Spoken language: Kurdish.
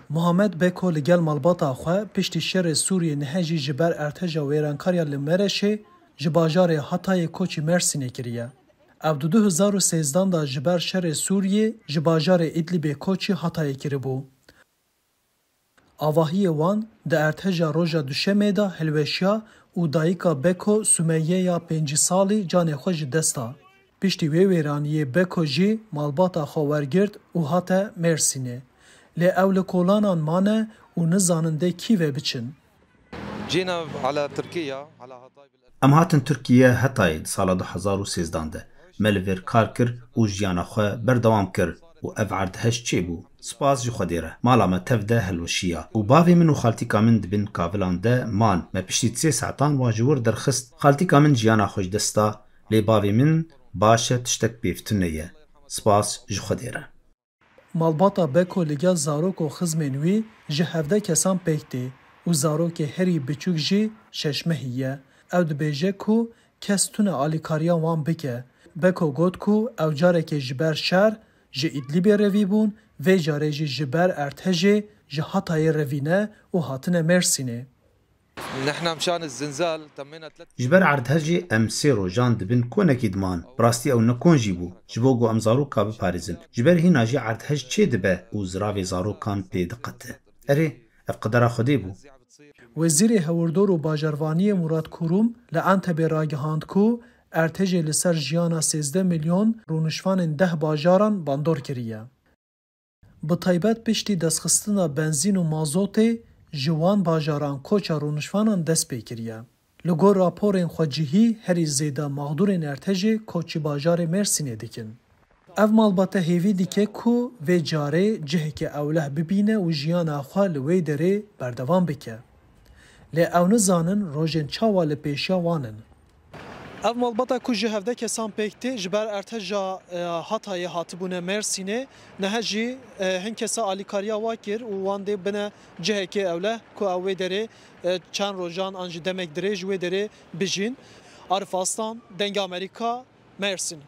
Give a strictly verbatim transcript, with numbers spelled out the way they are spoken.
Muhammed Beko li gel malbata xwe piştî şerê Sûriyê nihe jî ji ber erdheja wêrankariya li Mereşê ji bajarê Hatayê koçî Mersînê kiriye. Ew di du hezar û sêzdan de ji ber şerê Sûriyê ji bajarê Îdlîbê koçî Hatayê kiribû. Avahiyê wan di erdheja roja Duşemê de hilweşiya û dayika Beko Sumeyye ya pêncî salî canê xwe ji dest da. Piştî wê wêraniyê Beko jî malbata xwe wergirt û hate Mêrsînê. Lê ew li kolanan mane û nizanin dê kî ve biçin. جينا على تركيا على هاتاي بال Em hatin Tirkiye Hetayê di sala du hezar û sêzdan de. Me li vir kar kir û jiyana xwe berdewam kir û ev erdhej çêbû. Spas ji Xwedê re. Mala me tev de hilweşiya û bavê min û xaltîka min di bin kavilan de man. Me piştî sê saetan wan ji wir derxist. Xaltîka min jiyana xwe ji dest da, lê bavê min baş e, tiştek pêv tune ye. Spas ji Xwedê re. Malbata Beko li gel zarok û xizmên wî ji hevdeh kesan pêk tê û zarokê herî biçûk jî şeş mehî ye. Ew dibêje ku kes tune alîkariya wan bike. Beko got ku ew carekê ji ber şer ji Îdlîbê revî bûn, vê carê jî ji ber erdhejê ji Hatayê revîne û hatine Mêrsînê. نحن مشان الزلزال تمينا ثلاث Ji ber erdhejê em sê rojan di bin konekî diman. Bi rastî ew ne kon jî bû. Ji bo ku em zaroka biparêzin. Ji ber hîna jî erdhej çê dibe û ziravê zarokan pê diqete. Erê, ev qedera Xwedê bû. Wezîrê Hewirdor û Bajarvaniyê Murat Kurum li Entebê ragihand ku erdhejê li ser jiyana sêzdeh milyon rûnişvanên deh bajaran bandor kiriye. Bi taybet piştî destxistina benzîn û mazotê ji wan bajaran koça rûnişvanan dest pê kiriye. Li gor raporên xwecihî herî zêde maxdûrên erdhejê koçî bajarê Mêrsînê dikin. Ev malbate hêvî dike ku vê carê cihekê ewleh bibîne û jiyana xwe li wê derê berdewam bike. Lê ew nizanin rojên çawa li pêşiya wan in. Ev malbata ku ji hevdeh kesan pêk tê, ji ber erdheja e, Hatayê hatibûne Mersînê. Niha jî e, hin kesa alîkariya wa kir û wan dê bine cihekê ewleh ku ew wê derê e, çend rojan an jî demek dirêj wê derê bijîn. Arif Aslan, Dengê Amerîka, Mersîn.